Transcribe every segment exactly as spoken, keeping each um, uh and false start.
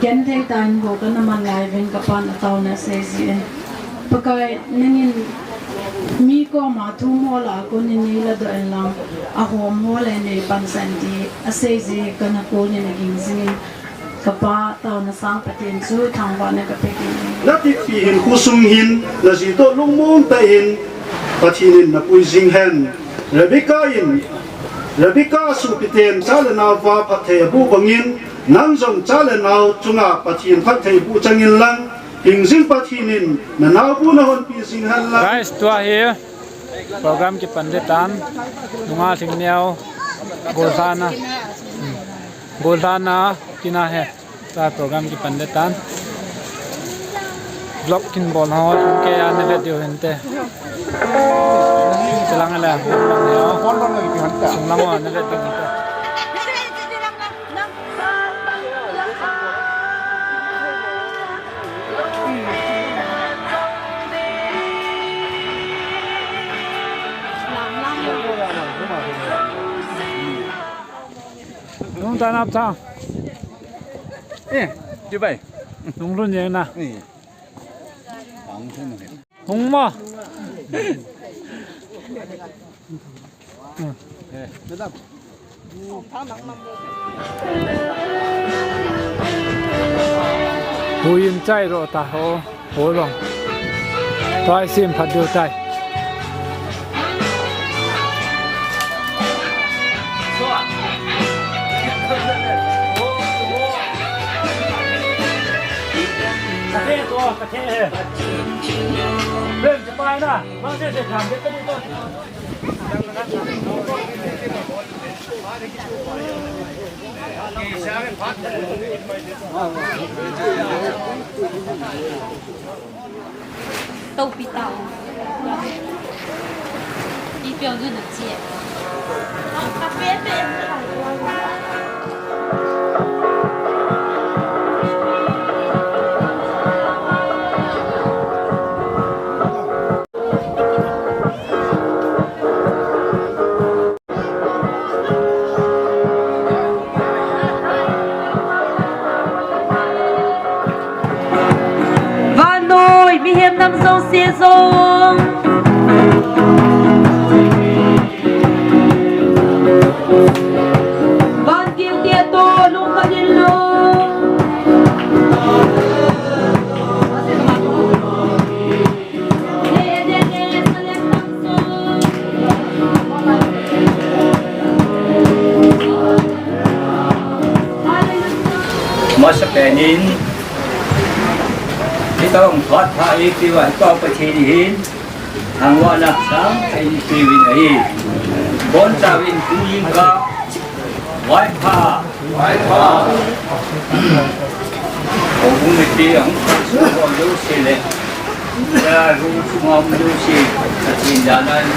Genthei tah in bou kana man lai uvin kapan ataona asei jin. Pakai nangin mi koma thum ho lah a konin nei ladoh in lang, ahom ho le nei pansan ti asei ji kana konin aging jingin. Kapa taona sang Pathen chu thangvahna kape kit e. Natitpi hin khosung hin naji toh lungmong tah in Pathen in napui jing hen. Rebecca in, Rebecca sopiten cha le nao va phatthei aboh bangin, nang jong cha le nao chunga Pathen phatthei boh changin lang, hingjing Pathen in nanaobu nahonpi jing hen lang. Guys, tua hi program kipan ding tan, nunga Lhingneo, gollhana, gollhana kina he. Tua program kipan ding tan. Vlog kin bol ho, kei a na vet diu hinte. Chilang le, sunglang ho na vet diu hinte. Nung ta nap ta. Eh, Dubai. Nung lun yang na. Eh. Hung mo. Hui in chai ro ta ho, ho long. Tai sim phat diu tai. Ka the to, ka the he. Rem chapai na, mang se se tham de ka ni to. Topi tao. Ipi ang na chi. Vannoi mihem nam jouse jong, van gilkeh toh lungkhat in lo. Masapen in, hitabang phat pha eipeuva, hipa Pathen in thangvahna sangtah in eipeuvin ahi. Bonchauvin pu jingkah, vaipha. Vaipha. Houbung mite ahung khansuh ho jouse le, ya, room sunga um jouse, Pathen jana in,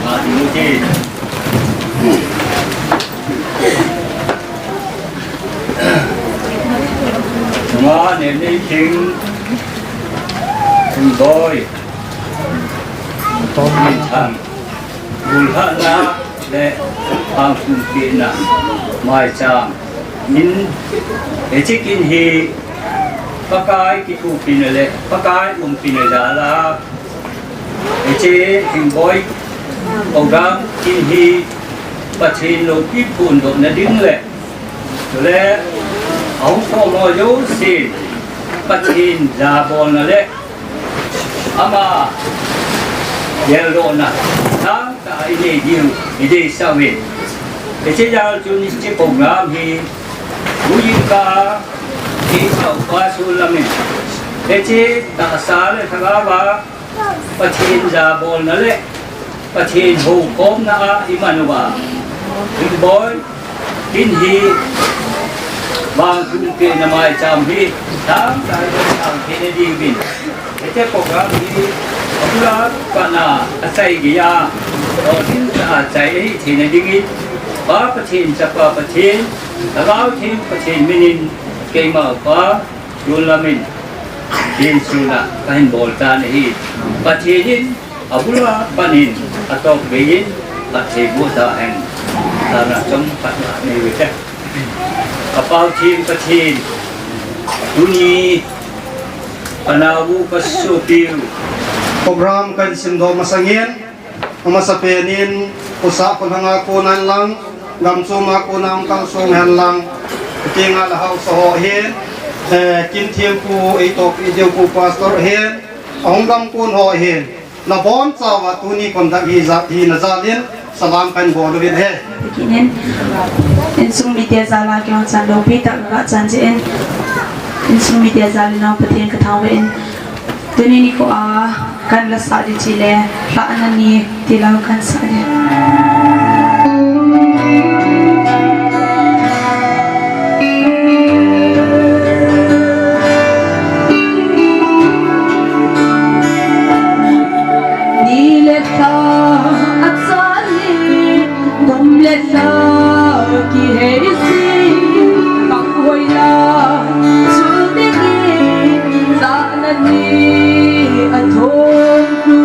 ma ding ute. Nunga Nemneithing, Hinboi, Minthang, gollhahna le vangthu pehna maicham in, hiche kin hi Pakai kithopina le Pakai umpina jal a, hiche Hinboi program kin hi Pathen loupi phondohna ding le, chule ahung khom ho jousen Pathen jabolna le ama geldohna sangtah a inei diu ideisah uvin. Hiche jal chun hiche program hi pu jingkah a, eima upa Sonlamin, hiche tahsa le lhagao a Pathen jabolna le Pathen houkhomna a iman uva, Hinboi kin hi vangthu pehna maicham hi sangtah a sang theina diuvin, hiche program hi abul a pat a achai geiya, lolhing tah a chai ahi theina dingin, Pa Pathen, Chapa Pathen, Lhagao Theng Pathen minin keima upa Sonlamin, insung a kahin bol tan ahi. Pathen in abul a pat in, atop bei in phatthei boh tahen. Tana chomkhat nei uvin te. Ka Pau Theng Pathen, Tuni, anaobu kasopiu. Program kahin simdoh masangin, amasapen in, khosah kholhanga kona lang, gamchom a kona hung kalsong hen lang, kei nga la haosa ho hin, eh, kin thempu, eitoh, eitohpu pastor hin, ahung gamkon ho hin, nabonchauva tuni conduct hi ja, hina jal in, salam kahin bol uvin ahi. Kinin, insung media jal a kihouchan loupi tah kagachan jeh in, insung media jal in Pathen kathangvah in, tuni nikho a kahin lasah ding chu le, lhahna ni tilou kahin sah ding. Ni le lha achal in, kum le lha kihei jin, bang hoila chul dingin, lhahna ni athong lhu.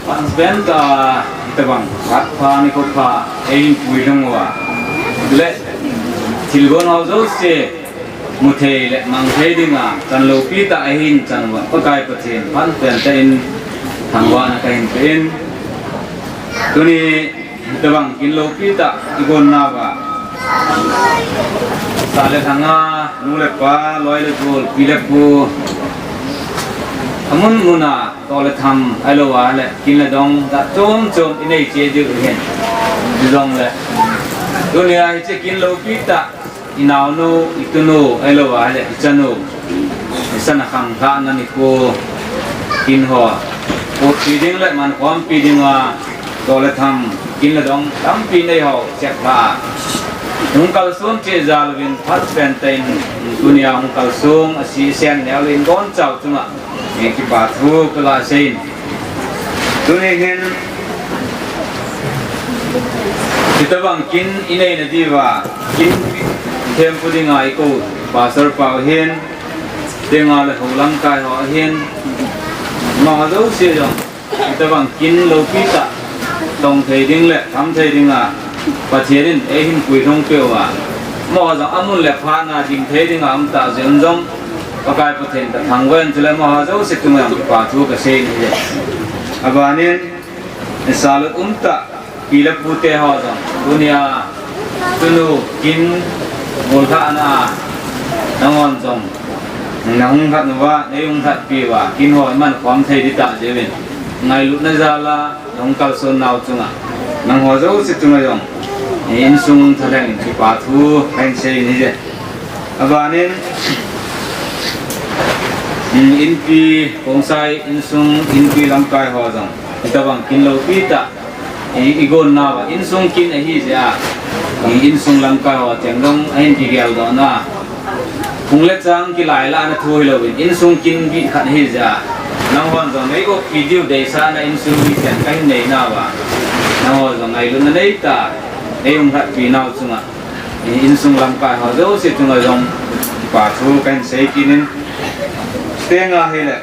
Pang pen ta itobang phat pha nikho pha eihin puilhung uva le thilgon ho jouse muthei le mangthei dinga chan loupi tah eihin chang uva Pakai Pathen phat pen tah in thangvahna kahin pe in, tuni itobang kin loupi tah igon nauva sah le lhanga, nu le pa, loi le gol, pi le pu, amun muna toh le tham, ahilouva le kin le dong, jat chom chom inei cheh diu ahin. Hijongle tunia hiche kin loupi tah inaonu, itunu, ahilouva le ichanu Sana khang lhahna nikho kin ho, kopi ding le mankhompi dinga, to le tham, kin le dong tampi nei ho chep lha. Hung kalson cheh jal uvin phat pen tah in, tunia hung kalsong a sisen neo le ingon chau chunga, eh, kipa thu kala seiyin. Tuni hin, hitabang kin inei na diuva, kin thempu dinga ikou Pastor Pau hin, tenga le ho lamkai ho hin, amaho jouse jong, hitabang kin loupi tah, tong thei ding le tham thei dinga, Pathen in eihin puilhung peh uva, amaho jong amun le phatna ding thei dinga um tah jeh un jong, Pakai Pathen kathangvah in chule amaho jouse chunga jong kipa thu kasei in ahi. Abanin, salut umtah, pi le pu te ho jong, tunia, tunu kin, bol lhahna, nanghon jong, nahung lhat uva, neihung lhatpi uva, kin ho iman khom thei ding tah jeh uvin, ngailutna jal a, nahung kalson nau chunga, nangho jouse chunga jong, insung thalheng in kipa thu kahin sei in ahije. Abanin, inpi, Khongsai insung, inpi lamkai ho jong, hitabang kin loupi tah, i, igon nauva, insung kin ahi jeh a, i, insung lamkai ho cheng jong ahin kigeldoh na. Hung le chang kilailahna thu hilouvin, insung kin bih khat ahi jeh a, nanghon jong nei-oppi diu deisahna insung bih chen kahin nei nauva, nangho jong ngailutna neitah, neihung lhatpi nau chunga, insung lamkai ho jouse chunga jong kipa thu kahin sei kit in, tenga hile.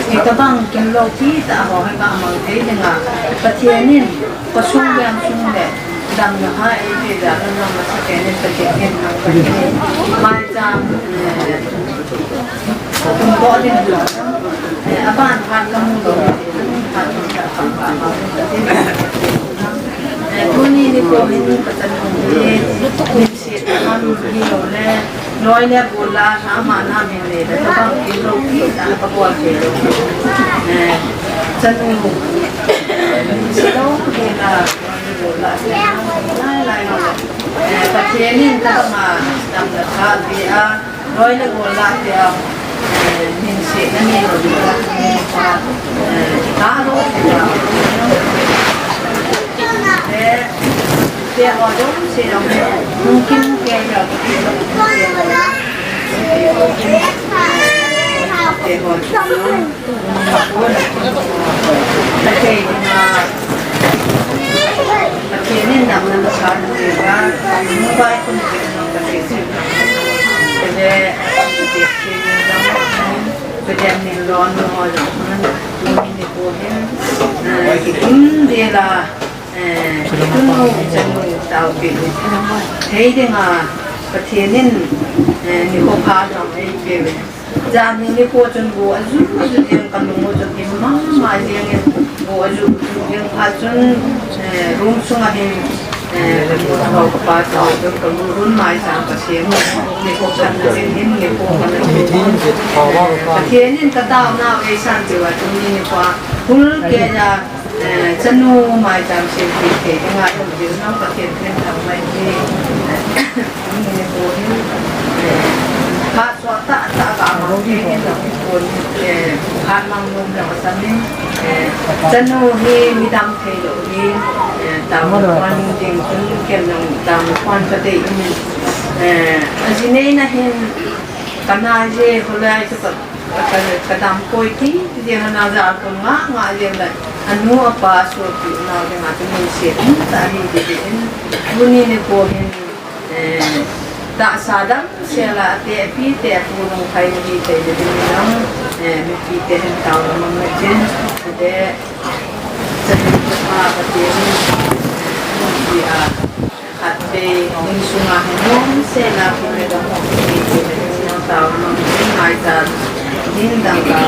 Hitabang kinlou kitah ho hi kamal thei dinga, Pathen in khosung veng sung le damna ha eipeh jeh a lungmong masa kei in Pathen in nang Pathen in maicham, eh, tumdoh ding, eh, aban phat kamu lou, phat kamu lou, eh, tuni nikho hin kachanu hi, Chanu hi lou le, loi le gol la, ama na min le, le tabang kilou kitah kabol thei lou. Eh, chanu, silou kila, loi le gol la, lai lai lou le. Eh, Pathen in tabang a, damna thapeh a, loi le gol la te a, eh, min se na min lou le, eh, ta lou, eh, Eh, kitum dela, eh, kitum chanu taopeh u. Hei dinga, Pathen in, eh, nikho pha jong eipeh uve. Janhi nikho chun go aju aju jeng kalung u chun him mama jeng in go aju aju jeng phat chun, eh, room sunga hin, eh, kamu thou kapa thou chun kamu run mai sang Pathen u. Nikho pha na jeng hin nikho pha na jeng hin. Pathen in kataona u eisan cheh uva tuni nikho a. Hul kei a, eh, chanu maicham sem thei thei dinga lungdei nau Pathen theng thang mai hi. Ni ni ko hin, eh, phat suak tah tah ka mang thei hin lou ko, eh, phat mang nom lou sa min, eh, chanu hi midam thei lou hi, eh, tao pan ding chun ken nang tao pan ka dei in, eh, aji nei na hin kana je hulai chu ka Ka, ka, kadam poi ti, ti dia na ja kon nga, nga dia la. Anu apa so ti na dia nga tu min se, ta hi ti ti in. Tuni nikho hin, eh, tahsa dang se la te pi te pu nung khai ni te de ni nang, eh, mipi te hin tao na mang na chen, te, te pa pa te ni, eh, ti a. Khatvei insunga hin hung sela kile ka mo kile kile sina tao mang mai ta din dang ka.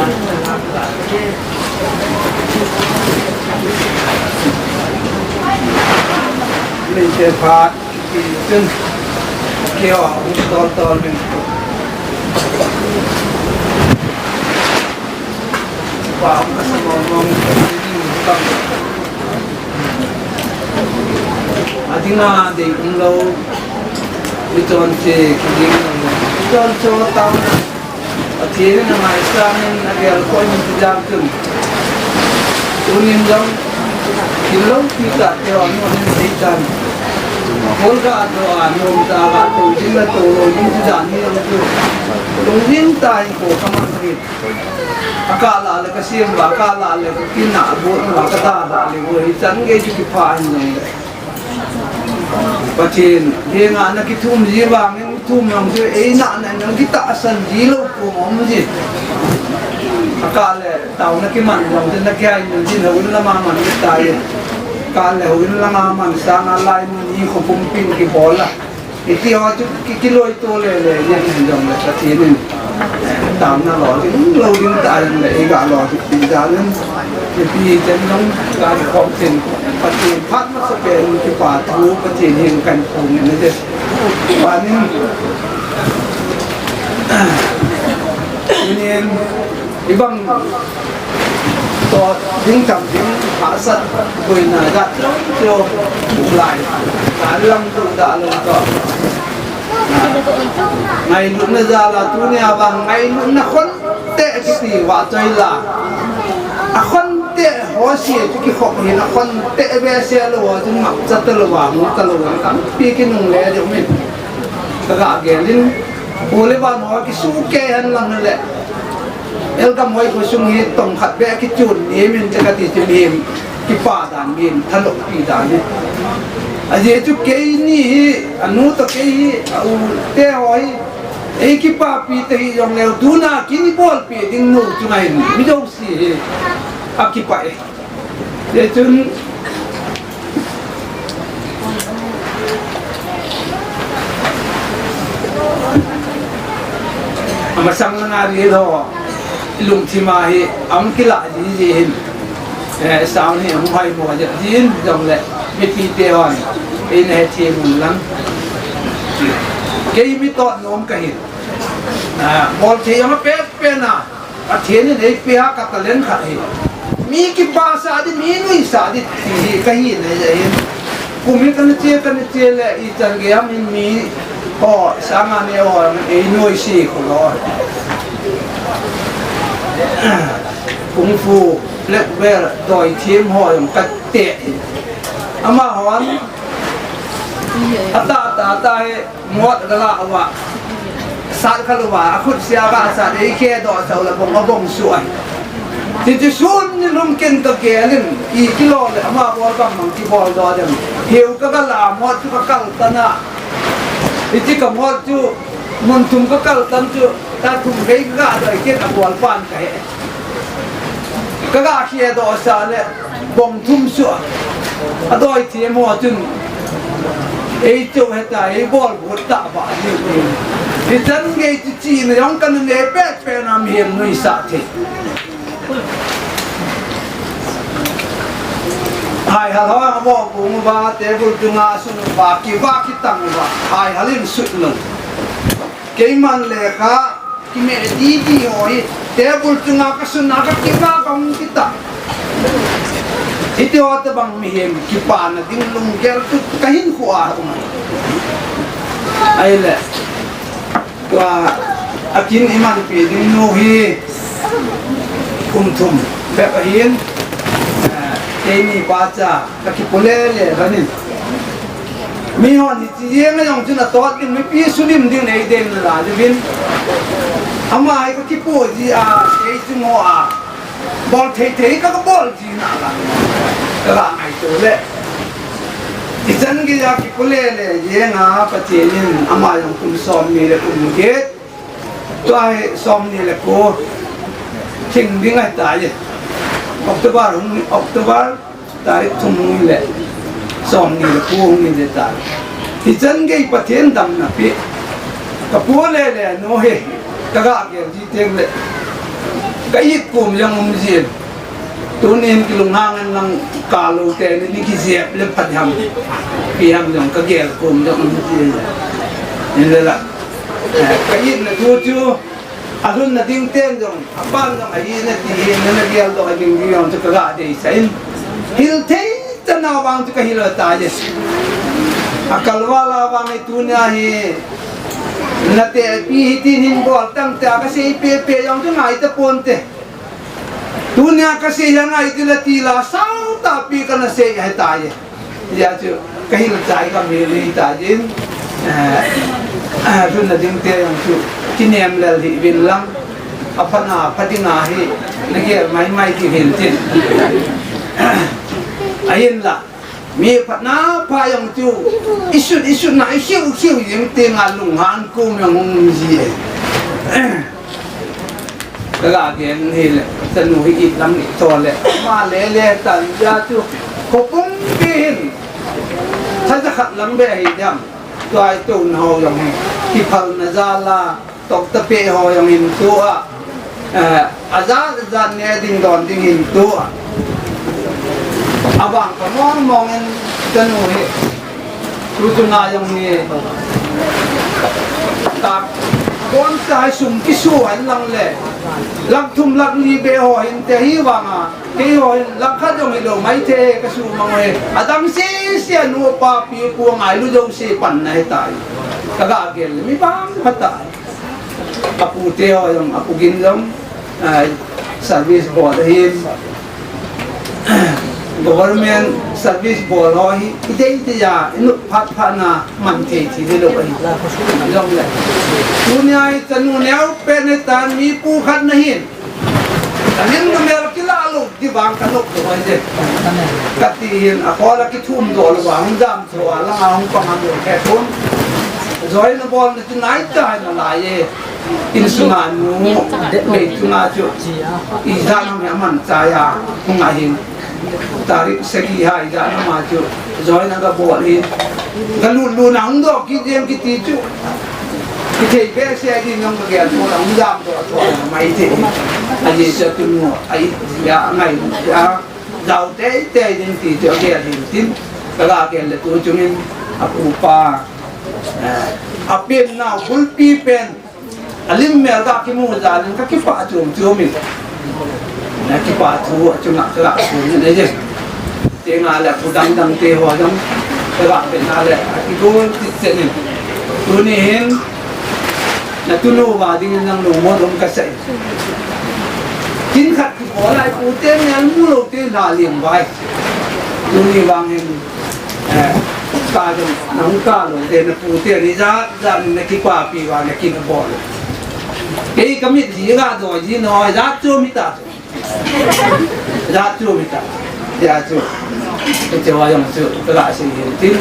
Min te phat ki chun kio hung tol tol min. Pa hung ka sa mo mo. Adinga dei umlou, michonse kiding, michonse tao. Pathen in angaisang in agel koi min tijang chun. Tunin jong, kilou kitah te hon hon in seitan. Kol ka to a nom ta ka to jing la to lo jing ti dan ni ang tu. Long jing ta hi ko ka man ri. A ka la le ka siam ba ka la le ka kin na bu na ka ta da le ko hi chan ge ju ki pha hin long le. Pathen, he nga na ki thum ji ba ngen thum long ju ei na na nang ki ta san ji lo ko mong ji. A ka le Taona kiman jong tin na kihai mun tin houin lama man kitai. Kale houin lama man sanga lai mun hi khopum pin kibol a. Iti ho chu ki, kiloi to le le ni jong le Pathen in. Taona lo ding lo ding ta jong le i ga lo ding ta jong. Ipi chen jong ga khom tin Pathen phat masa pen kipa thu Pathen hin kan khom ni de. Panin. Inin Ibang to ding tam ding hahsat boina jat lou lou lai. Ka lang tu da lou to. Ngailutna jal a tunia vang ngailutna khon te kiti va choi la. A khon te ho si tu ki khop hin a khon te ve se lou va tu ngap chat lou va mu ta lou va tam pi ki nung le de min. Ka ga gelin. Bole van ho ki su ke han lang le. Elgam hoi khosung hi tong khat beh kichun ni min te kati chu min kipa dan min thanop pi dan ni. Ajeh chu keini hi anu to kei hi a u te hoi ei kipapi te hi jong leu tuna kin bolpi ding nu chu ngai mi jouse hi a kipa e. Tichun amasang langa ril ho lungthim a hi ahung kilah jiji hin, eh, sound hi ahung hoimo jep jin jongle mipite hon eina hethem un lang. Kei mi tot nom kahin, ah, bol thei ama pet pen a Pathen in eipea ka talent khat hi. Mi kipasah di, mi nuisah di ti hi kahi nei ahin. Kum hi kana che, kana che le ichan gei ham in mi ho sanga ne ho ei nuisat khu lo. Kung fu, black belt, doi thiem ho jong kate. Amahon ata ata ata hi. Mot gala uva. Sat khaluva, akhut sia ga sat, ei khe do sau la bong, abong suai. Titi sun ni lum ken ka gelin, i kilo le, ama bol bang mang ki bol do dem. Hiu ka gala, mot chu ka kal tana. Iti ka mot chu, mun thum ka kal tan chu, ta thum vei ka ga do, i ken a bol pan ka he. Ka ga khia do sa le bong thum sua. A doi thiem ho chun ei chou heta ei bol bol ta ba ni. Hichan gei chi chi na jong kan ne pet pet nam hiam nui sa the. Hai hal ho ang bo bung ba table tunga sun ba ki ba ki tang ba. Hai halin sut lo. Keiman le kha Kime didi ho hi, table chunga ka sun a ka kipa ka hung kita. Hiti ho tabang mihem kipana ding lunggel tu ka hinkho a um. Ahile, tua akin imanpi ding nu hi, kum thum bep ahin, eh, keini pacha, ka kipu lele lhonin. Mihon hiche jeng a jong chun atot ding, mipi sulim ding nei ding nalai diuvin. Ama hi ka kipu ji a, kei chung ho a. Bol thei thei ka, ka bol ji nalai. Ka la ngaito le. Ichan gei a kipu lele jeng a Pathen in ama jong kum som ni le kum get. Tua hi som ni le ko thing ding ahitai. October hung, October tarik thum hung le som ni le ko hung ni le ta. Hichan gei Pathen damna pe. Ka pu le le nu hi ka ga gel ji teng le. Ka it kum jong um jin. Tunin kilunghang in lang ka lou teni kijep le phat ham. Ipi ham jong ka gel kum jong um jin. Hinla. Eh, ka itna thu chu, alhunna ding ten jong, aban jong, ahi nati hi, nana gel doh a ding ding jong chu ka ga deisah in. Hil thei chan a vang chu ka hil ahitai. Akal val a vang hi tunia hi, nate pi hitin hin bol tang te a ka sei pe pe jong chu ngai ta pon te. Tunia ka sei hi angai ti la ti la, sao tapi kana sei ahitai. Hijeh chun, Ka hilchai ka mil hi ta jin, eh, eh, lhunna ding te jong chu kinem lel hih uvin lang, apha na, pha ding ahi, na gel mai mai ti hin tin. Ahin la, mi pha na pha jong chu, i sut, i sut na, i khiu, khiu jing ti nga lunghan kum jong hung ji e. Ka ga gen hi le, chanu hi it lam ni to le, ama le le tan ja chu, ko pum pi hin, tha ja khat lam be hi jam, tuai tu na ho jong hi, ki phal na ja la, tok ta pe ho jong hin tu a, eh, a ja ja ne ding don ding hin tu a. A bang ka mong mong in chanu hi, tu tu na jong hi, ta, kon ta hai sum ki su an lang le, lak thum lak li be ho hin te hi vang a, Kei ho hin lakh khat jong hilou maithei, ka sumang e. Adang sese a nu pa pi pu ngailu jouse panna hitai. Ka ga gel mi bang phatai. Apu te ho jong, apu gin jong, ah, service bol ahin. Government service bol ho hi, i dei dei a, i nop phat phat na man thei thei lou ahi. Jong le. Tunia i chanu neo pen hitan mi pu khat na hin. Ka lim ka mel kila lou, ti vang ka nop lou ahi je. Ka ti hin, a khol a kithum doh lou vang, hung jam chua, langa hung pang a lou khe thum. Join a bol na chu nai chai na lai e. Insung a nu, bei chunga chu. Ijat ham hi aman chai a, hung ahin. Tarik sagi hai ja na ma chu join a ka bol hi. Ka lut lut na hung doh kit jeng kiti chu. Kithei behseh ding jong ka gel pon a hung jam doh a thua mai thei. Ajeh chu tunu a i ja ngai ja. Jao tei tei ding ti chu a gel hin tin. Ka ga gel le tu chungin a pu pa, eh, a pen nau bulpi pen. A lim mel ga kimu jal in ka kipah chom chom in. Na kipah thu a chunga ka ga chom in ahi. Te nga le pu dang dang te ho jong ka ga pe na le a kigol tit chen in. Tuni hin na tunu va ding in nang lungmon um ka sa in. Kin khat kibol lai pu te mel mu lou te la liam vai. Tuni vang hin Eh, ka jong, na hung ka lou, te na pu te ni jat, jat na kipapi uva na kin bol. Kei ka mit hi ga doi ji no, jat chu mi ta. Jat chu mi ta. Jat chu. Kei chu wa jong chu, ka ga sei hin tin,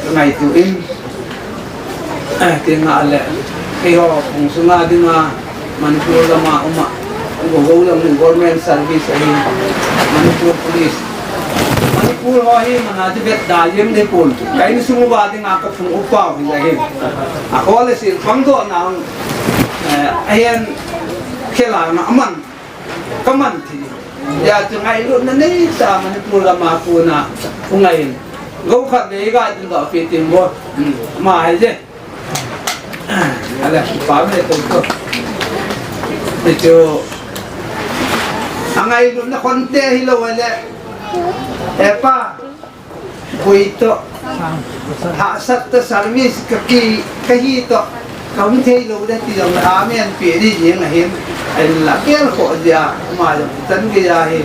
ka ngaito in. Eh, tin nga le, kei ho, phung sunga dinga, Manipur lama uma, go go jong government service ahi, Manipur Police. Manipur ho hi mana chu vet da jeng ding pon. Ka insung uva dinga ka phung upa u hi ahi. A khol a sil pang doh na, eh, ahin khela na aman, ka man thi. Ya chu ngailutna nei ta Manipur lama kona, u ngai in. Go khat vei ga din doh pi tin bo, hmm, ma hai je. Ale, pa me to to. Ito. Angailutna konte hilou ale. E pa. Koi to. Hahsat ta service ka ki, ka hi to. Ka hung thei lou le ti jong amen pe di jeng ahin. Ai la kel kho dia. Ma jong tan ge ya hi.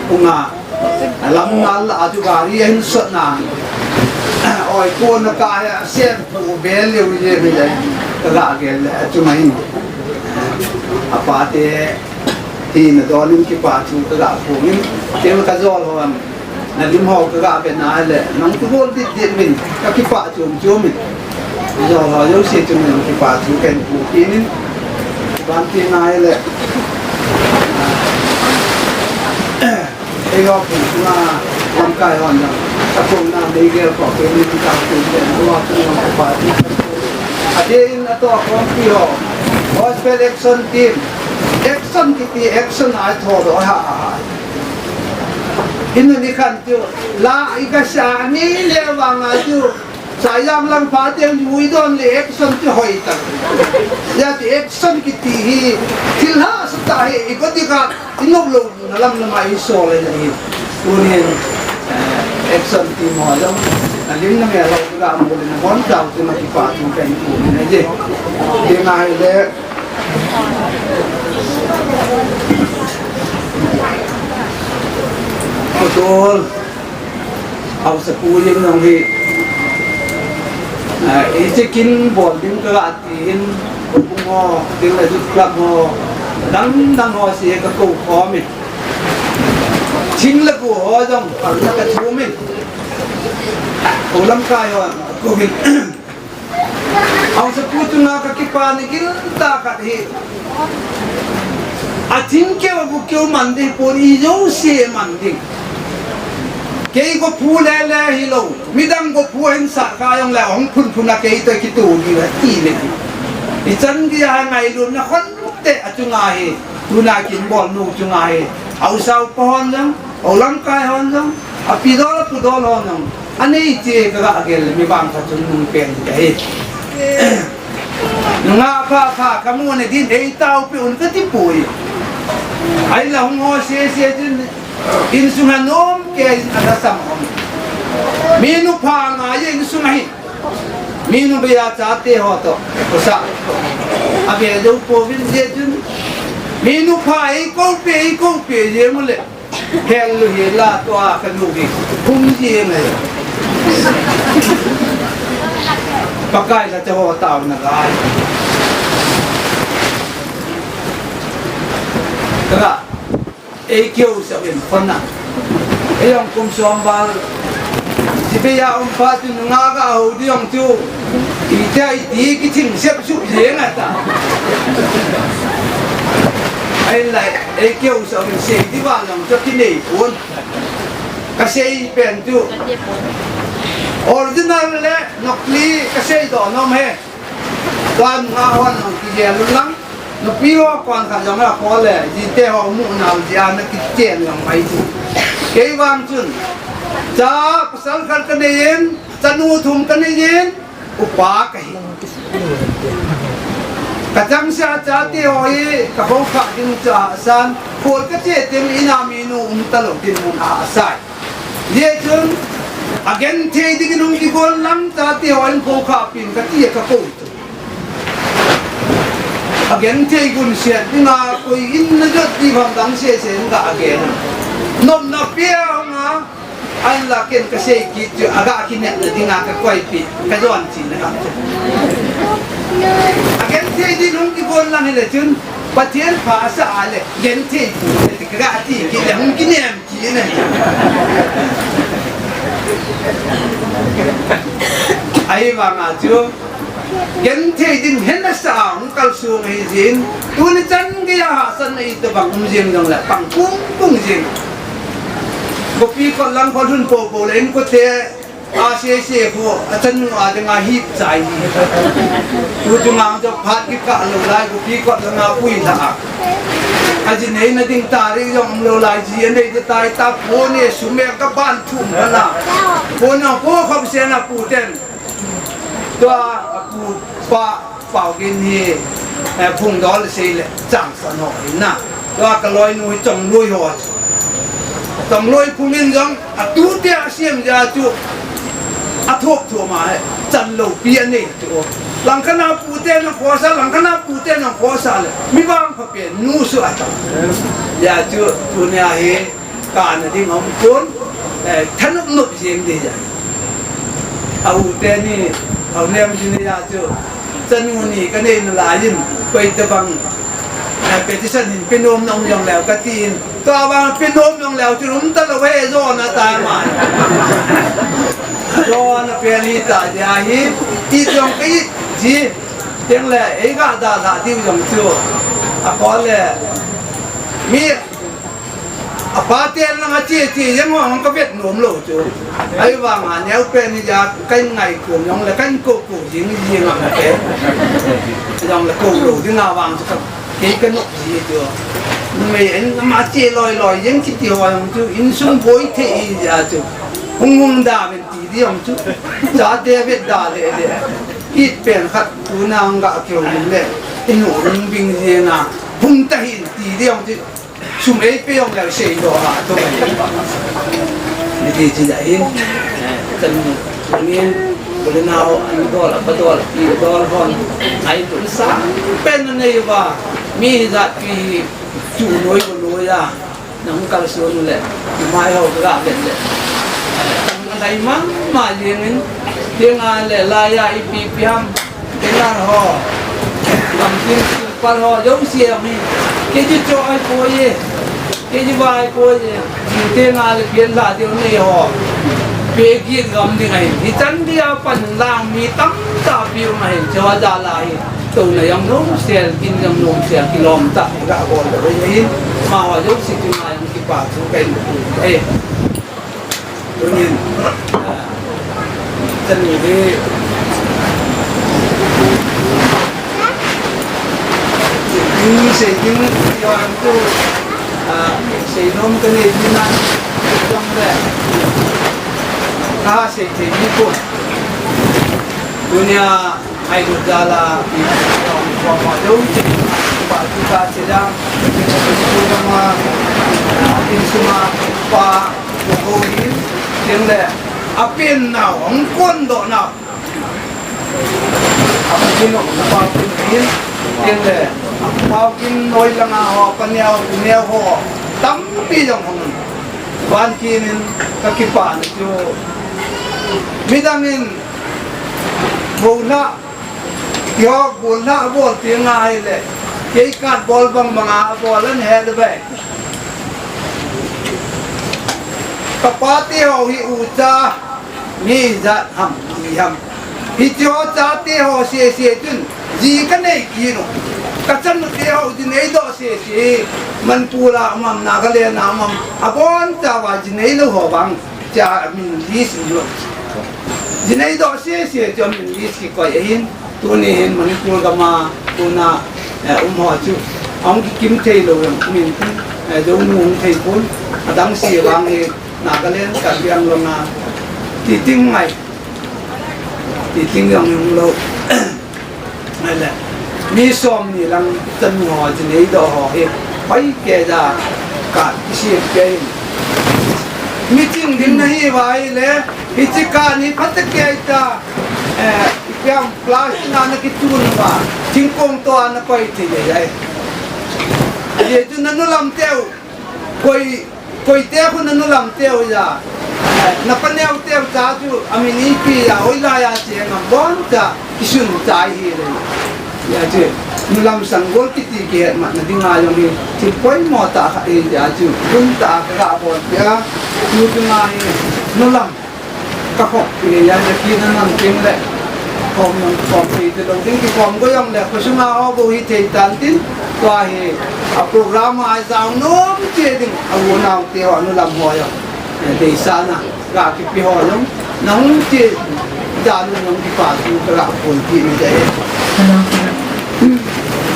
Kunga. Lam ngal a chu gari ahin sot na. Oi, kona ka ya sem pu bel leu je mi le. Ka ga gel le chu mai. Apa te hi na don in kipa thu ka ga pu in. Tel ka jol ho am. Na lim ho ka ga be na le. Nang tu bol dit dit min. Ka kipa chom chom min. Jol ho jouse chu min kipa thu ken pu pi min. Ban ti na le. Ei ho phung sunga lamkai hon jong, ka phung na mei gel ko, kei ni ka phung den, lua phung jong ka pa ti. A din a to khompi ho, Gospel Action Team, action kiti, action a tho doh ha, ha, ha. Inu ni khan chu, la i ka sa ni le vang a chu, Saijang lang pha teng ju i don le action ti hoi ta. Ya ti action kiti hi thil hahsa tah hi i bodyguard i nop lou na lam na mai so le na hi. Tunin, eh, action ti mo jong. Na lim na me lo ga mo le na bon tau ti ma ti pa tu ka i tu na je. Ti ngai le. Kotol. Haosapu jeng jong hi, Ah, hiche kin bol ding ka ga ti in, Houbung ho, ding le Youth Club ho, dang dang ho si ka kou khom in. Thing le kou ho jong, pal na ka thum in. Kou lamkai ho, kou in. Haosapu chunga ka kipa ni gil tah khat hi. A thing keu a gu keu man ding pon, i jouse man ding. Kei gu phu le le hilou. Midang gu phu hin sa ka jong le hung phun phun a kei toh kitu di la ti le. I chan dia ngailutna khon te a chunga hi. Tuna kin bol nu chunga hi. Haosa upa hon jong. Hou lamkai hon jong, a pi dol, a pu dol hon jong, a nei che ka ga gel mi bang khat chun nung pen ka hi. Nungah pha pha ka mu ne din ei tao pi un ka ti pui. Ai la hung ho se se din insung a nom kei in a da sam hom. Mi nu pha nga ye insung a hi. Mi nu be a chate ho toh. Ko sa. A be jo po vin je chun. Mi nu pha ei ko pe, ei ko pe je mu le. Hel lu hi la tua ka nu hi. Hung ji ngai. Pakai la te ho tao na lai. Ka, ei keu sa ben khon na. Ei ong kum som bal. Sibeya um pa tu nga ga ho di ong tu. Iti, iti, kiching sep su je nga ta. Ai lai. Ei keu sa min sei di va lang cho ki nei pon. Ka sei pen tu. Original le nakli ka sei doh nom he. Tuan nga hon nang ki gel lang. Nupi ho kon khat jong a ko le. Ji te ho mu nau ji a na kichen lang mai tu. Kei vang chun. Cha pasal khat ka nei in. Chanu thum ka nei in. Upa ka hi. Ka chang sia chate ho hi, ka ho kha ding cha san, khol ka che teng ina mi nu um ta lo din mun a sai. Ye chun, a gen thei ding in hung ki gol lang chate ho in kho kha pin ka ti ka ko. A gen thei gun siat ding a koi in na jot di bang dang se se in ka a gen. Nom na pia nga, Ahinla ken ka sei kit chu, a ga kinepna dinga ka koipi, ka jon china ka. A genthei din hung kibol lang hile chun, Pathen pha asa a le, genthei pu le, ka ga ti kit le, hung kinem kit le. Ahivanga chu, Genthei ding hen asa a hung kalsong ahi jin, tuni chan geiya hahsatna itobang um jing jongle pang pung pung jing. Gopi kot lang kho lhun popo le inkote a sese kho, achanu a dinga hip chai hi. Tuchunga jong phat kikah lou lai, gopi kot langa pui lha a. Aji neina ding tarik jong umlou lai, ji anei de tai ta, phone e sum e kaban thum bana. Phone a po khop sena puten. Tua apu pa Paugin hi, eh, Phungdol sei le Changsan ho hi na. Tua kaloinu hi Chongloi ho. Chongloi Phungin jong atute asiam ja chu athop thop ma he chan lou pi anei chu. Langkhat a pute na khosa, langkhat a pute na khosa le mi vangpha pen nu su ata. Ja chu tunia hi Kana ding um pon, eh, thanop nop jing ding ja. A u teni, a u nem jing ja chu, chanu ni ka nei nalai in, koi tabang, eh, petition hin penom na um jong leu ka tin, tua bang penom jong leu chu um talou he jo na ta ma. Jo na pen hi ta ja hi, i jong ka i ji, teng le, ei ga da da diu jong chu, a ko le, mi, Apa te lang a che che jeng ho hung ka vet nom lou chu. Ahivanga neo pen ni ja kan ngai kom jong le kan ko ko jing jing a te. Jong le ko lou ding a vang chu ka kei ka nok ji chu. Numei en ma che loi loi jeng kiti ho jong chu insung boi thei ja chu. Hung hung da ven ti di jong chu. Chate vet da le le. It pen khat tuna hung ga keu le. Inu hung bing jeng a. Hung ta hin ti di jong chu. Sum ei pe jong leu sei doh a, tu mai. Ni ti chi ja in. Kan ni, bolina ho, an dol, apa dol, i dol hon. Ai tu sa, pen nei va. Mi ja pi chu noi ko noi a. Nang kal so nu le. Mai ho ga pen le. Kan dai ma, ma jeng in. Tenga le laiya ipi ipi ham. Tenga ho. Lamtin silpal ho. Jong si ami. Keiji cho ai poi e. Keiji vai poi e. Tenga le pian la deu nei ho. Pe gin gam ding ahi. Hichan dia pan lang mi tamtah piu ahi. Cho jala hi. Tuna jong nom sel, kin jong nom sel, kilom tah, ga bol le, eh, ma wa jong si tu ma jong kipa thu kai mu tu, eh. Tunin, ah, tanu de. Ni sei ding, ni wa tu, ah, sei nom ka nei ding na, jong le. Ka sei thei ni ko. Tunia, Ai, Gurdwara, i, i, i, i, i, pa, tu ta che da, tu ma, in suma, pa, ko ko in, tin le, a pen nau, hong kon do nau. A pen nau, pa, tu in, tin le, pa, kin noi langa ho, pa neo, neo ho, tampi jong hong. Van kinin, ka kipana chu. Midangin, Bol la, kihok bol la, bol ti ngai le. Kei kat bol bang bang a bol an he de bai. Ka pa ti ho hi ucha, mi jat ham, mi ham. Hi ti ho cha ti ho se se tun, ji ka nei ki no. Ka chan ti ho ji nei do se se. Manipur a mam, Nagaland a mam, a bon cha wa ji nei lo ho bang. Cha min list lo. Jinei do se se cha min list ki koi ahin. Tuni hin Manipur gam a tuna, eh, um ho chu. Hong kikim thei lo jong min, eh, jo nu hong thei pon. Adang se vang hi Nagaland Karbi Anglong a. Ti ting ngai. Ti ting jong hung lo. Ahile, mi som ni lang chan ho, jinei do ho hi, pai ke ja, ka, isi ke. Mi ching ding na hi vai le, hichi ka ni phat ke ta, eh, ipiam class na na ki tun ba, thingkong to na pai ti le ai. Ye tu na nu lam teu, koi Koite khu na nu lam teu ja. Na pa neo teu cha chu, a min ipi ja, hoilai a che ngam bon cha, kisun cha hi le. Ya chu, nu lam sanggol kiti kihet matna dinga jong hi, thil poimo tah khat hi ja chu, dum tah ka ga bon pia, nu dinga hi, nu lam. Ka khop pi le, ya le ki na nang ting le. Khom nang khom pi te lo ding ki khom go jong le, khosung a ho bou hi thei tan tin. Tua hi, a program a jao nom che ding, a u nau te ho nu lam ho jong. Deisahna, ga kipe ho jong. Nang che, ja nu nang kipa tu ka ga pon pi ni de. Hello.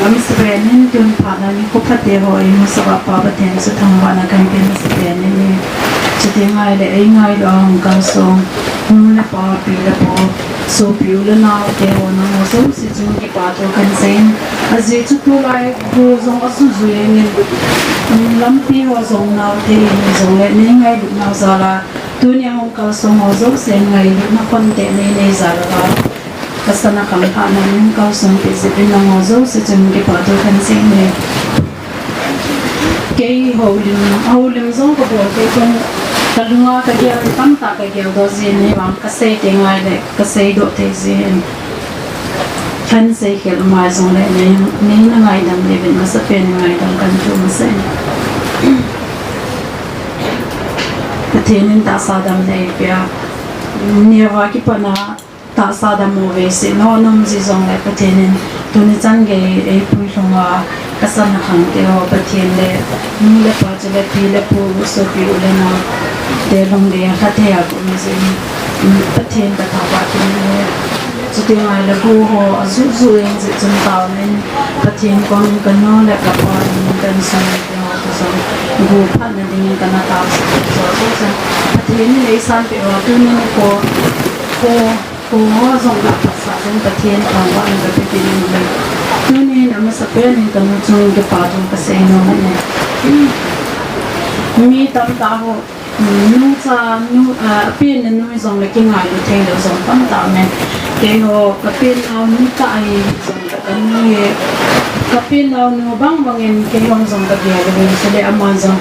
Amasapen in tun phat na nikho pha te ho imusah uva Pa Pathen chu thangvahna kahin pe masapen in, chuti ngai le ei ngailu a hung kalsong nu le pa, pi le pu, sopi u le nao te ho nangho jouse chunga kipa thu kahin seiyin. Ajeh chu tulai gu jong asuh jui in, lampi ho jong nao te in jong le nei ngailut nau jal a, tunia hung kalsong ho jouse ngailutna khonte nei nei jal a, Ka sana khang pha na nin kau sung pi zip in nangho jouse chun kipa thu kahin seiye. Kei houlim, houlim jong kabol kei kon kalunga kagel tamtah kagel doh jin, ahivang kasei teng ahile kasei doh thei jin. Kahin seikhel mai jongle nei, nei na ngaidam le vin masapen ngaidam kahin thu masa e. Pathen in tahsa dam neipeh a, neo a kipat na tahsa dam u vei sih, na nom ji jongle Pathen in tuni chan gei eipui lhung a, kasana khang te ho Pathen le, nu le pa chule pi le pu, sopi u le nao te lhung le, lha thei a kum jin, Pathen kathangvah kit e. Chuti ngai le gu ho ajuh juh in jeh chun taona in Pathen koma kanu le kapa in kahin sung te ho jong gu phatna dingin kana taosah joh joh jeh chun Pathen in eisanpeh uva tunin kho, kho Kho ho jong kaphatsah jong Pathen thangvahna kape kit in ahi. Tunin amasapen in kanu chunga kipa thu kasei nom e. Mi tamtah ho, nu cha, nu, ah, apen na nu jongle kingailu thei lou jong tamtah um e. Keiho kapen nao nu tah ahi jongle kanu hi, kapen nao nu bang bangin keihon jong kagel uvin, chule ama jong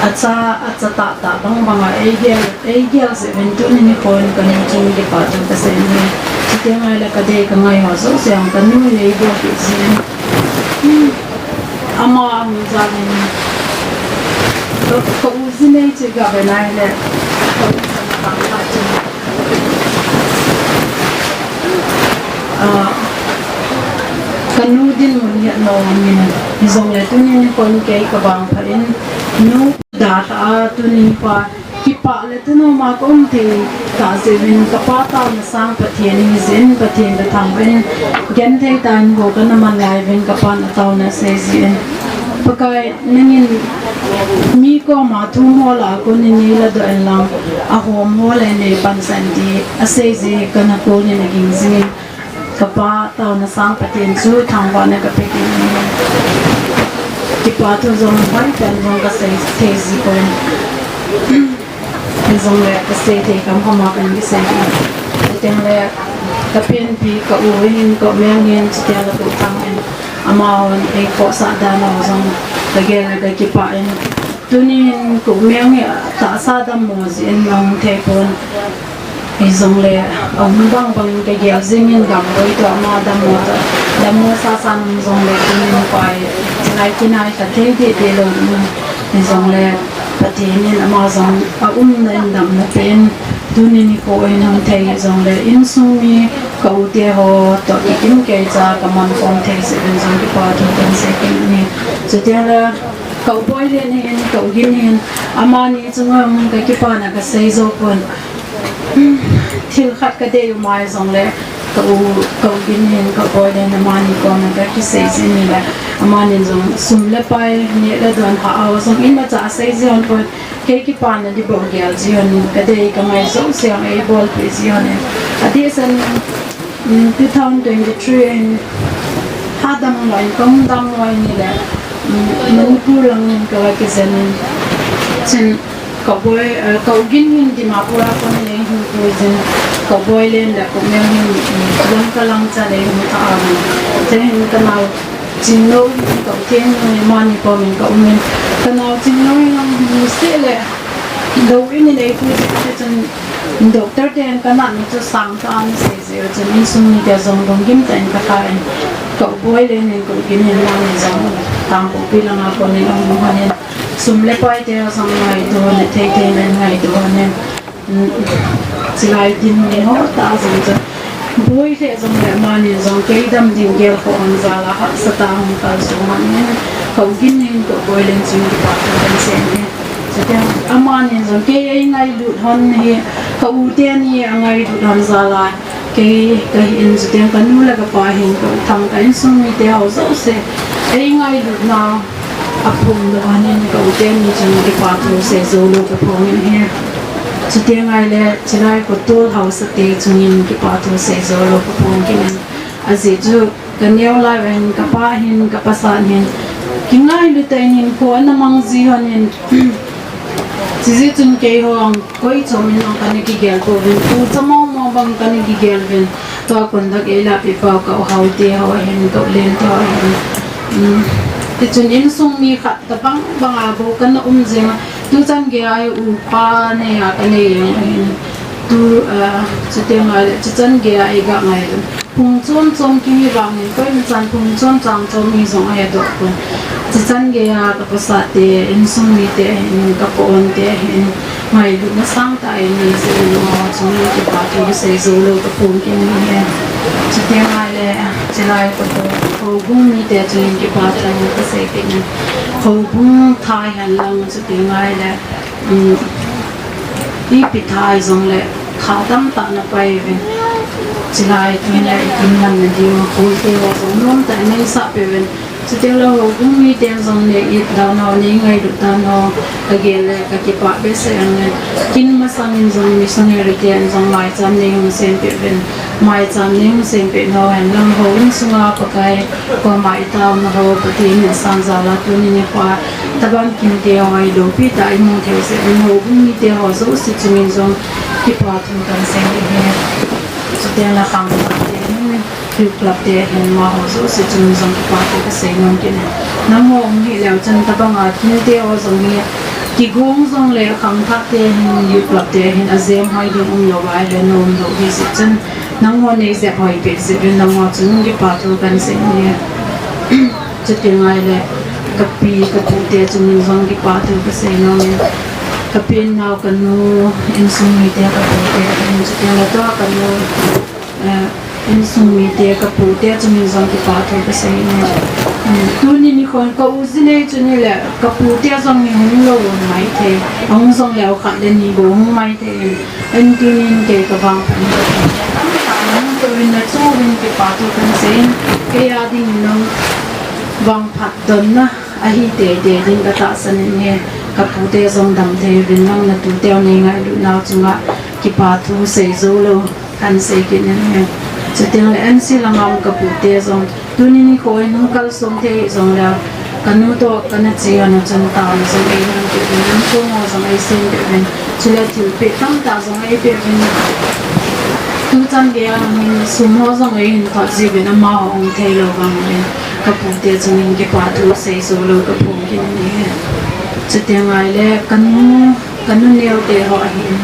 Acha, acha tahtah bang banga eigel, eigel jeh uvin tuni nikho in kanu chunga kipathu kasei in. Chuteng ahile kadei kangai ho jouse jong kanu in eibolpeh jin. Ama ahung jal in, ka, ka u jinei chu gave nai le, ka u jinei chu, ah, kanu dinmun hi anom in, hijongle tuni nikho in kei kavangphat in, nu dalha a tuni nikho a kipah le thanom a kaum thei tah jeh uvin, kapa taona sang Pathen hijeh in, Pathen kathangvah in, genthei tah in ho kana man lai uvin, kapan ataona asei jin. Pakai, nangin mi koma thum ho lah a kon in neiladoh in lang, ahom ho le neipansan ding asei jeh kana kon in aging jingin, kapa taona sang Pathen chu thangvahna kape kit in, kipathu jong hoitah in jong kasei thei ji pon. Hijongle kasei thei kham kham a kahin kisei in. Chuteng le kapenpi ka u hin, ka u Meng hin, chuteng le ka u Thang hin, amahon eikhohsah dan u jong kagel le kakipah in. Tunin ka u Meng hi tahsa dammo jeh in ahung thei pon. Hijongle, aum bang bang in kagel jingin, gamboi toh ama dammo toh, dammo sasa in um jongle, tunin pai, chulai kinai kha thei deh deh lou in, hijongle, Pathen in ama jong aumna in damna pen, tuni nikho in hung thei hijongle, insung mi ka u te ho toh kikim keicha kaman khom thei jeh in jong kipathu kahin sei kit in ahi. Chuteng le, ka u Boilen hin, ka u Gin hin, amani chunga kakipana kasei jou pon. Thil khat kadei u mai jongle, ka u, ka u Gin hin, ka u Boilen amani koma kakisei jin ahile, amani jong sum le pai, neh le don hah ho jong imacha asei ji hon pon, kei kipana ding bou gel ji hon in, kadei kangai jouse jong eibolpeh ji hon in. Adeh sen, um, two thousand twenty-three in, hadam lou in, kahung dam lou in ahile, um, Manipur lang in kala kijen in, chun, ka u Boi, eh, ka u Gin hin Dimapur a kon in eihung pui jin, ka u Boilen le ka u Meng hin, um, Lamka lang chan eihung tha a, chule hin kanao Chingno hin ka u Theng hin amani kom in kaum in, kanao Chingno hin ahung hung seh le, lou in in eipui jin, chun doctor ten kanatna chu sang tah ana sei jeh u chun insung mite jong lunggim tah in kakha in, ka u Boilen hin ka u Gin hin amani jong Kangpokpi langa kon in ahung hon in, sum le pai te jong ngaito hon in, thei thei in ngaito hon in, um, chulai dinmun ho tah jong chu boi lheh jongle amani jong kei dam ding gelkhoh hon jal a hahsatah a hung kalsong hon in, ka u Gin hin ka u Boilen chunga kipathu kahin sei in ahi. Chuteng amani jong kei eingailut hon ahi, ka u teni angailut hon jal a kei kahi in, chuteng kanu le kapa hin, ka u Thang, ka insung mite ho jouse eingailutna aphong lou hon in, ka u teni chunga kipathu sei jou lou kaphong in ahi. Chuteng ahile chulai kho tol haosate chungin kipathu sei jou lou kaphong kit in, ajeh chu kaneo lai uva hin, kapa hin, ka pasal hin, kingailu tah in hinkho ana mang ji hon in, chujeh chun keiho jong koi chom in jong kana kigel pouvin, tucha mong mong bang kana kigel uvin, tua conduct eilahpeh pau ka u Haote ho hin, ka u Lente ho hin, um, tichun insung mi khat tobang banga bou kana um jeng a, tuchan geiya upa neiya kanei jeng ahin, tu, ah, chuteng ahile chuchan geiya eiga ngailu phung chom chom kimi vangin, koimachan phung chom chang chom mi jong ahedoh pon. Chuchan geiya ka pasate, insung mite ahin, ka pa-onte ahin, ngailutna sangtah einei jeh un amaho chunga kipathu sei jou lou kaphong kit in ahi. Chuteng ahile chulai kho, houbung mite chungin kipathu kasei kit in, houbung thai hen lang, chuteng ahile, um, ipi thai jongle tha tamtah napai uvin, chulai tunia ikinmanna diu, houte ho jong nomtah in neisah peh uvin, chuteng le houbung miten jong neiit dan ho, neingailut dan ho, kagel le kakipah behseh in, kin masangin jong missionary ten jong maicham neihung sempeh uvin, maicham neihung sempeh nau hen lang, houin sunga Pakai koma itaona ho Pathen in asan jal a tuni nikho a tobang kinte ho hi loupi tah a imu thei jeh in, houbung mite ho jouse chungin jong kipathu kahin sei in ahi. Chuteng le khangthah te hin, Youth Club te hin, amaho jouse chungin jong kipathu kasei nom kit in, nangho um hih leu chun tobanga kinte ho jong hi Kigong jongle khangthah te hin, youth club te hin, ajem hoi ding umlou ahile, nom lou hi jeh chun, nangho nei jep hoi peh jeh uvin, nangho chun kipa thu kahin sei e. Chuti ngai le, kapi, kapu te chun jong kipa thu kasei nom e. Kapi nao kanu, insung mite kapu te, chuti ngai le tua kanu, eh, insung mite, kapu te chun jong kipa thu kasei e. Hmm, tuni nikho in ka u jinei chun hile, kapu te jong hi hung lou maithei. Ahung jongle khat le ni bou hung maithei. Ahin tunin kei ka vangphat in ka thei. Nang toh in na chu uvin kipa thu kahin sei in, kei a dingin nang vangphat donna ahi teitei ding ka tahsan in ahi. Ka pute jong dam thei uvin, nang na tute u nei ngailut nau chunga kipa thu sei jou lou kahin sei kit in ahi. Chuteng le N C langa um ka pute jong Tuni nikho in hung kalsong thei jongleu, ka nu toh ka na che a nu chun taona jong ei nang peh uvin, lamkong ho jong ei sem peh uvin, chule thilpeh tamtah jong ei peh uvin. Tuchan geiya hin sum ho jong ei hin thot jiuvin, amaho hung thei lou vang uvin, ka pute chungin kipa thu sei jou lou ka phong kit in ahi. Chuteng ahile ka nu Ka nu neo te ho ahin,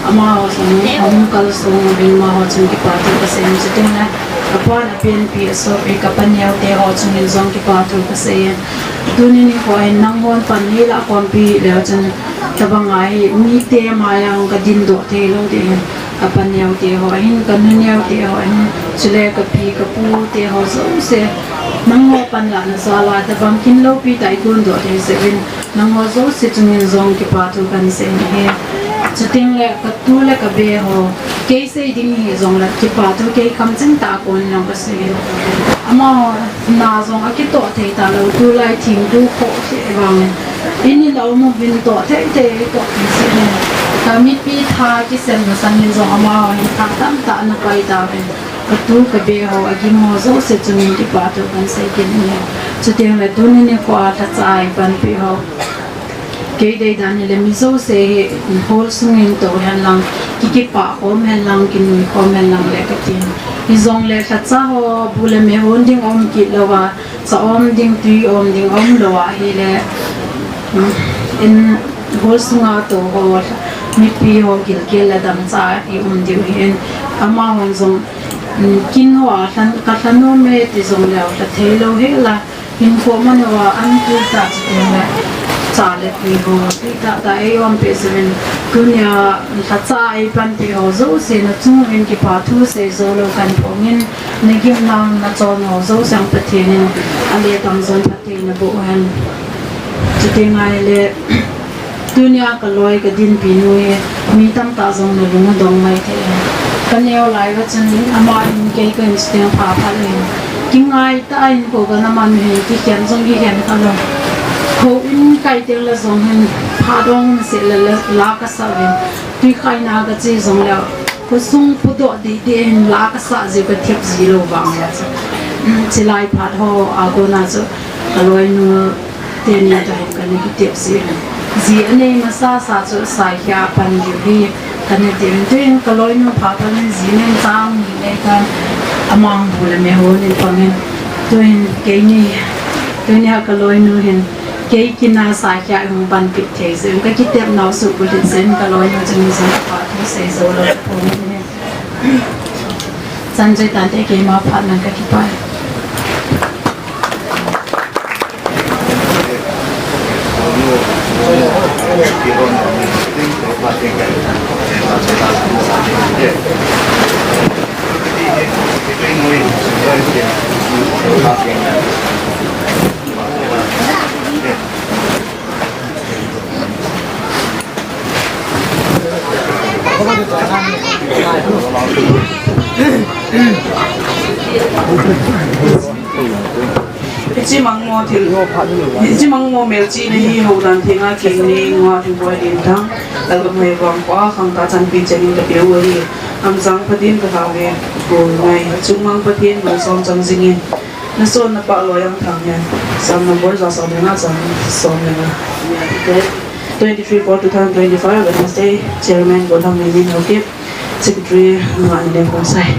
amaho jong ahung kalsong uvin, amaho chun kipa thu ka sei in, chuteng le ka pa na pianpi a sopi ka pa neo te ho chungin jong kipa thu ka sei in. Tuni nikho hin nanghon pan hi la khompi leu chun, tabang a hi mite maiya ka dindoh thei lou ding ahin, ka pa neo te ho ahin, ka nu neo te ho ahin, chule ka pi ka pu te ho jouse, nangho panlahna jal a tabang kin loupi tah i gondoh thei jeh uvin, nangho jouse chungin jong kipa thu kahin sei in ahi. Chuteng le ka tu le ka be ho, kei sei ding hijong le kipa thu kei kamcheng tah a kon in jong ka sei in. Amaho na jong akitoh thei talou, tulai thingtu khoh lheh vangin. In in a um uvin toh thei thei toh thei jeh in. Ka mipi tha kisem na sangin jong amaho hin tha tamtah ana pai tauvin. Ka tu ka be ho, agim ho jouse chungin kipa thu kahin sei kit in ahi. Chuteng le tuni nikho a lhacha a ei panpi ho, kei deidan hile mi jouse hi hall sungin tou hen lang, ki kipah khom hen lang, kinui khom hen lang le ka tin. Hijong le lhacha ho bu le me hon ding um kit lou a, cha um ding, tui um ding um lou ahile, in hall sunga tou ho, mipi ho gilkel le damcha i um diu ahin, amahon jong, um, kin ho a lhan, ka lha nom e ti jong leu, lha thei lou hel a, hinkho man uva an tui tah chuteng le, cha le tui ho, tui tah tah ei um peh jeh uvin, tunia lhacha ei panpi ho jouse na chung uvin kipa thu sei jou lou kahin phong in, na gimnau na chon ho jouse jong Pathen in ale tang jong phatthei na boh hen. Chuteng ahile, tunia ka loi ka dinpi nu hi, mi tamtah jong na lung adong mai thei e. Ka neo lai uva chun, ama in kei ka hin chuteng pha phat le, kingai tah in kho ka na man hin, kikhen jong kikhen kha lou. Kho in kai teng le jong hin, phat dong seh le la, la ka sa uvin. Tui khaina ka che jong leu, khosung pudoh deh deh hin la ka sa jiu, ka thep ji lou vang a chu. Um, chilai phat ho a kona chu ka loinu teni toh hin ka na kitep ji. Ji anei masa sa chu saikhia pan diu hi ka na ti in, tuin ka loinu pha pan in ji nen chang ni nei kan, amang bu le me hon in pang in. Tuin keini, tunia ka loinu hin Kei kin a saikhia hung panpi thei jeh in, ka kitep nau suh bulhit jeh in, ka loinu chun jong kipa thu sei jou lou ka phong in ahi. Chan choi tante, keima phat nang, ka kipah e. Hiche mangmo thil, hiche mangmo melchihna hi houdan thenga keng ni nunga Thingphai Lenthang, Lalgam Hoivang khoa khangthah chanpi chengin kapeh u ahi. Amchang Pathen ka thangvah e, Pu Ngai, Chungmang Pathen, Malsom Changjing in. Nason napah loi ang thang hen. Psalm number ja som le nga, chang som le nga. Twenty-three four two thousand twenty-five, Wednesday, Chairman Golhang Nemin Haokip, Secretary Nunga Nilem Khongsai.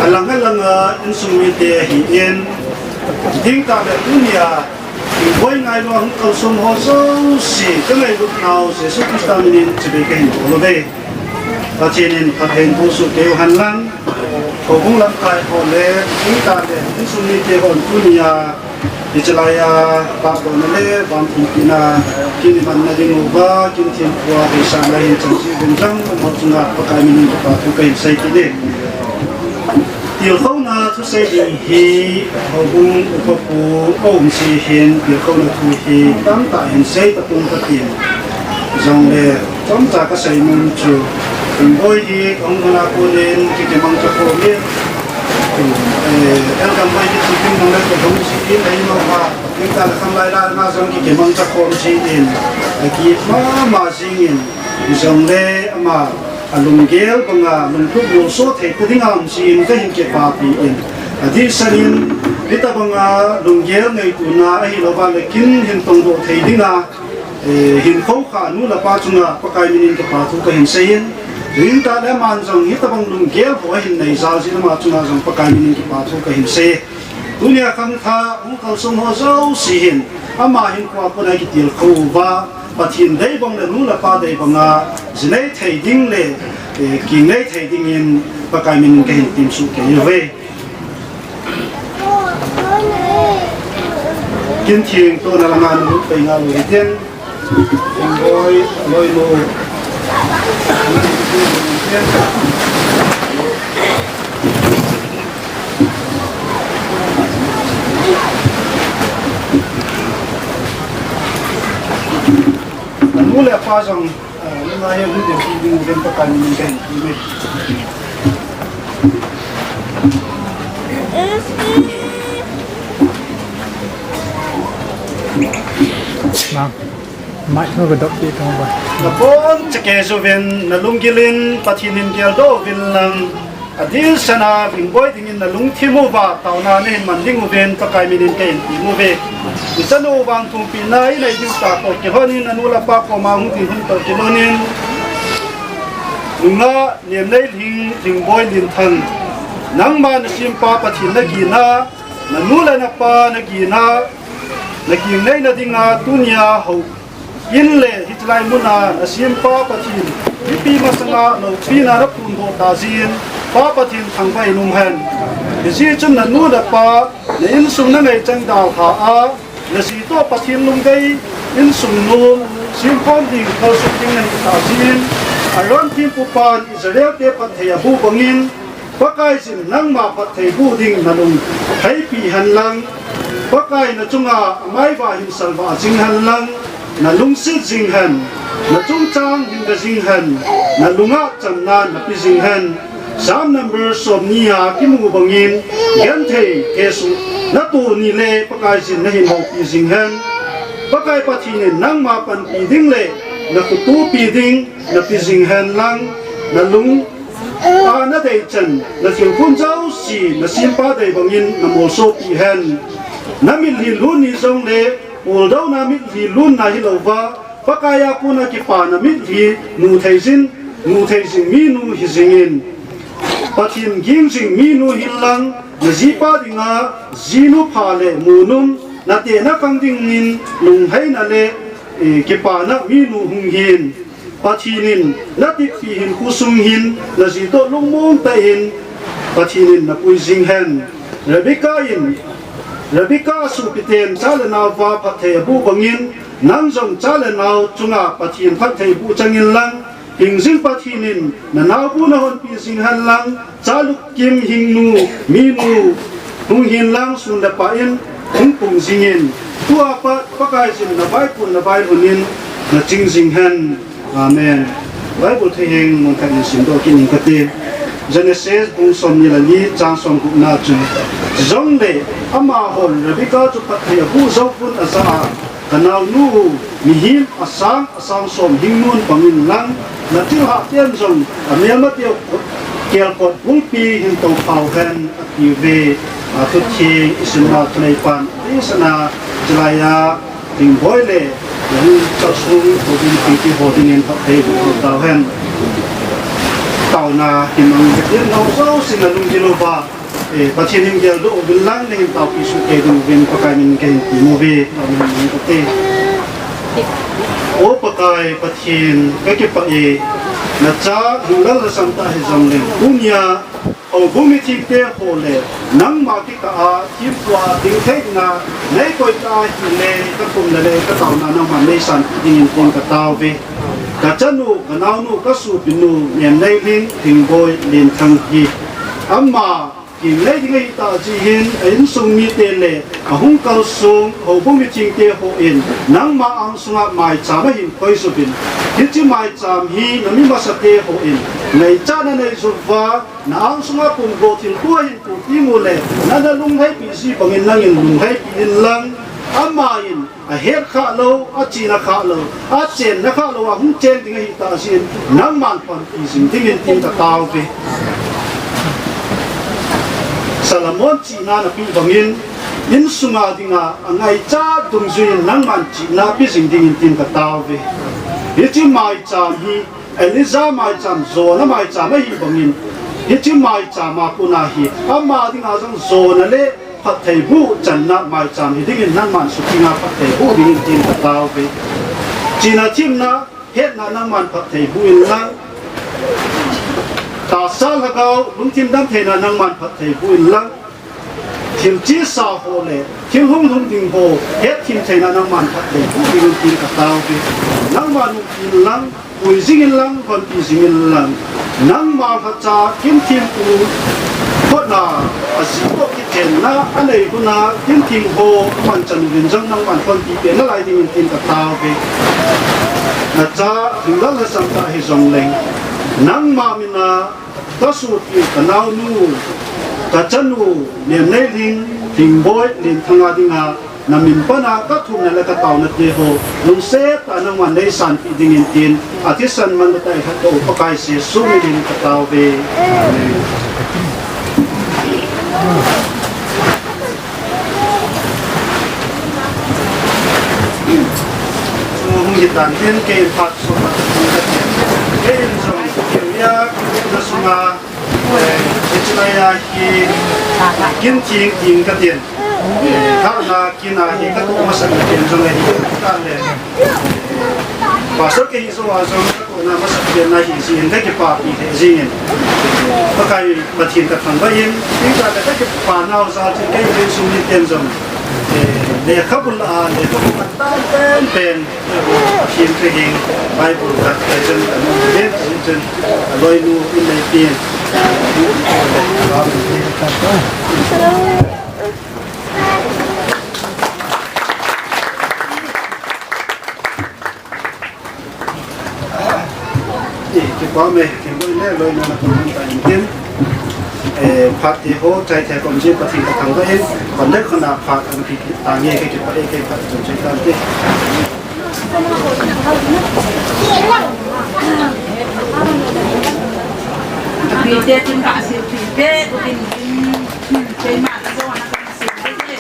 Alang alang a insung mite ahin, ding tah le tunia Hingboi ngailua hung kalsong ho jouse, ka ngailutnau Jesu Christa minin chibai kahin bol uve. Pathen in phatthei boh soh kei u hen lang, houbung lamkai ho le, ding tah le insung mite hon tunia Hiche laia phatthei bohna le vantil pina kin imanna ding uva, kin thempu a deisahna hin chang jeh uvin lang, amaho chunga Pakai minin kipa thu kahin sei kit e. Tilkhouna thusei ding hi, houbung upa pu aum jeh hin, tilkhouna thu hi tamtah hin sei tapong katin. Jongle, chomcha kasei nom chu, Hingboi hi kahung lhun a konin kikemangcha khom in, eh, Elgamboi hi chu tin nang le kahung ji in ahi mama, tin ta le khang lai lai ma jong kikemangcha khom ji in, akima ma jing in, jongle ama alunggel banga lungtup molso thei ta dinga um ji in kahin kipapi in, adehset in, hitabanga lunggel ngaitona ahilouva le kin hin tongdoh thei dinga, Eh, hin khoukhah nu le pa chunga Pakai minin kipa thu kahin sei in. Tuin tah le aman jong hitabang lunggel ho ahin nei jal jeh in ama chunga jong Pakai minin kipa thu kahin sei. Tunia khangthah hung kalsong ho jouse hin ama hinkhoa kona kitilkhou uva, Pathen deibang le nu le pa deibanga ji nei thei ding le, eh, kin nei thei dingin Pakai minin kahin temsuh kei uve. Kin theng tona langa nalut pai ngal u hitin. Hingboi, Loinu. Anu le apa jong, ah, nunga hi hung ding, hung ding, hung ding, Pakai minin kahin temsuh e. Nang, mic ho ka dop ti tong ba. Nabonchauvin, nalunggil in, Pathen in geldoh uvin lang, adehset a, Hingboi dingin nalungthim uva, taona nahin man ding uvin, Pakai minin kahin temsuh uve. Ichanu vang thum pina inei diu tah toh kilhonin, anu le apa koma hung ding hung toh kilhonin. Nungah Nemneilhing Hingboi Linthang, nangma nasempa Pathen nagin a, nanu le napa nagin a, naginneina dinga tunia houin le hitilai muna nasempa Pathen, mipi masanga loupina naphondoh tah jeh in, Pa Pathen thangvah in umhen. Hijeh chun nanu napa, na insung nangai chang dalha a, naji toh Pathen lungdei, insung nom, semkhom ding, kalsong ding nahi tah jeh in, Aaron thempupan Israel te phatthei aboh bangin, Pakaiyin nangma phatthei boh ding nalung heipi hen lang, Pakai nachunga amaiva hin salvah jing hen lang, nalungset jing hen, nachungchang hin ve jing hen, nalunga channa nape jing hen. Psalm number somni a kimu bangin, genthei thesoh natoh ni le Pakaiyin nahin houpi jing hen. Pakai Pathen in nangma panpi ding le nakhotopi ding nape jing hen lang, nalung a nadei chan, nathilpun jouse, nasempa dei bangin namolsopi hen. Namitlhi lun ni jongle, puldouna mitlhi lunna hilouva, Pakai a kona kipana mitlhi mu thei jing, mu thei jing minu hijing in. Pathen ging jing minu hin lang, najipa dinga jinu pha le munum, natehna khang dingin lungheina le, eh, kipana minu hung hin. Pathen in natihpi hinkho sung hin naji toh lungmong tah in Pathen in napui jing hen. Rebecca in, Rebecca sopiten cha le nao va phatthei aboh bangin, nang jong cha le nao chunga Pathen phatthei boh chang in lang, hingjing Pathen in nanaobu nahonpi jing hen lang, Cha lupkim hingnu, minu, hung hin lang sun le pha in, hung pung jing in. Tua pat, Pakaiyin navaipun navailhun in, naching jing hen. Amen. Bible thuhing mun khat in simdoh kit ing kate. Genesis bung somni le ni chang somgup na chun. Chujongle, amahon Rebecca chu phatthei aboh jou pun ajah a, Ka naonu u, mihem asang, asang som hing nun pang in lang, na thilha ten jong, amelma teu kelkot bulpi hin tou phau hen, atiuve. A, thutheng isimna thuneipan, tisana, chulaiya, Dingboi le, Lalchasung, Bobin, Piti, Bodin in phatthei boh tau hen. Taona himang katin, nangho jousen nalunggil uva, eh, Pathen in geldoh uvin lang, nahin taopi soh kei diuvin Pakai min kahin temmu uve, taona himang kate. O Pakai Pathen, kakipah e, nacha hinglel lhasam tah hijongleng, tunia houbung mithengte ho le nangma kikah a thempu a dingtheina neikoi tah ahile, kakum le le kataona nangman neisanpeh dingin tin kataove. Kachanu, kanaonu, kasopinu, Nemneilhing, Thingboi, Lenthang hi ama kinei ding ahitah jeh hin, a insung mite le ahung kalsong houbung mithengte hon nangma angsunga maicham ahin koijuvin, hiche maicham hi nami masate hon ngaichatna neijouva, na angsunga pumgo thilto ahin toh tengule, nana lungheipi ji bangin nangin lungheipi inlang, aman ahet khah lou, achena khah lou, achenna khah lou a hung cheng ding ahitah jeh in, nangman panpi jing dingin tin kataove. Solomon chihna napeh bangin, insunga dinga angaichat dungjuiyin nangman chihna pe jing dingin tin kataove. Hiche maicham hi Elijah maicham, jona maicham ahi bangin, hiche maicham a kona hi ama dinga jong jona le phattheiboh channa maicham hidingin nangman sukinga phattheiboh dingin tin kataove. Chena themna, hetna nangman phattheiboh inlang, tahsa lhagao lungthim damtheina nangman phattheiboh inlang, thil chesa ho le thil hung lhung ding ho hetthem theina nangman phattheiboh dingin tin kataove. Nangman umpi inlang, pui jing inlang, honpi jing inlang, nangma lhacha kin thempu khotna, ajeh toh kichenna anei huna kin theng ho amanchah uvin jong nangman honpi peh nalai dingin tin kataove. Nacha hinglel lhasam tah hijongleng, nangma mina kasopi, kanaonu, kachanu, Nemneilhing, Thingboi, Lenthang a dinga namin pana kathumna le kataona teho lungset tah a nangman neisanpeh dingin tin, athisan manlu tah a eilhatou Pakai Jesu minin kataove. Amen. Hung hitan tin, kei phat sot kati, kei in jong kei a nasunga, eh, hiche lai a hi kin theng ding katin, eh, kahna kin a hi katoh masat na kin jong ahi tale. Pastor kahi jou a jong katohna masat pen ahi jeh in kakipapi lheh jengin, Pakai Pathen kathangvah in, tingkah le kakipa nau jal chun kei insung miten jong, eh, lekhabu lah a, lekhabu lah a tam penpen, Pathen thu hing, Bible khat khat chun, anom uvin, chun, aloinu in neipin. Eh, kipa me, kipa me, loinu na kon ta in tin. Eh, phat ti ho, chai thei kon ji, Pathen kathangvah in, kon le kon a phat, an pi pi, ta nge, ke kipa, eh, ke phat, kon chai ta te. Pi te tin ka sil pi te, ko tin tin, chai ma ka jo na ka sil pi te.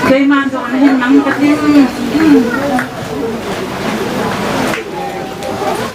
Keiman jong hin nang ka tin.